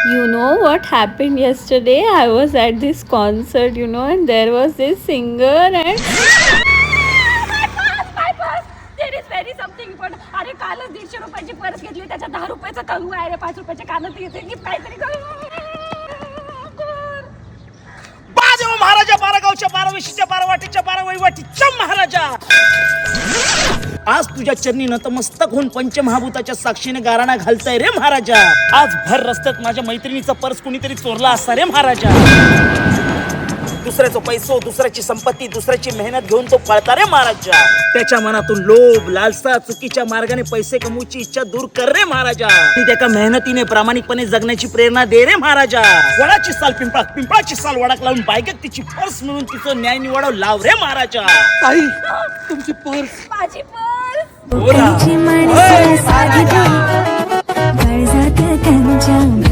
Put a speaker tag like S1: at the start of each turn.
S1: You know what happened yesterday? I was at this concert, and there was this singer and
S2: There is very something पण अरे, कालच 150 रुपयाची purse घेतली, त्याच्यात 10 रुपयाचा कंगवा आहे रे, 5 रुपयाच्या कानात घेते की काहीतरी कर.
S3: बाजव महाराजा, 12 गावच्या, 12 वेशीच्या, 12 वाटीच्या, 12 वहिवाटीच्या महाराजा, आज तुझ्या चरणी नतमस्तक होऊन पंचमहाभूताच्या साक्षीने गाराणा घालताय रे महाराजा. आज भर रस्त्यात माझ्या मैत्रिणीचा पर्स कुणीतरी चोरला असता रे महाराजा. दुसऱ्याचा पैसो, दुसऱ्याची संपत्ती, दुसऱ्याची मेहनत घेऊन तो पळता रे महाराजा. त्याच्या मनातून लोभ, लालसा, चुकीच्या मार्गाने पैसे कमवूची इच्छा दूर कर रे महाराजा आणि त्याका मेहनतीने, प्रामाणिकपणे जगण्याची प्रेरणा दे रे महाराजा. वडाची साल पिंपळाक, पिंपळाची साल वडाक लावून बायगत तिची पर्स मिळून तिचं न्याय निवाडा लाव रे महाराजा.
S4: ताई, तुमची पर्स.
S2: माझी पर्स.
S5: त्यांची माणसं साधी, काळजात त्यांच्या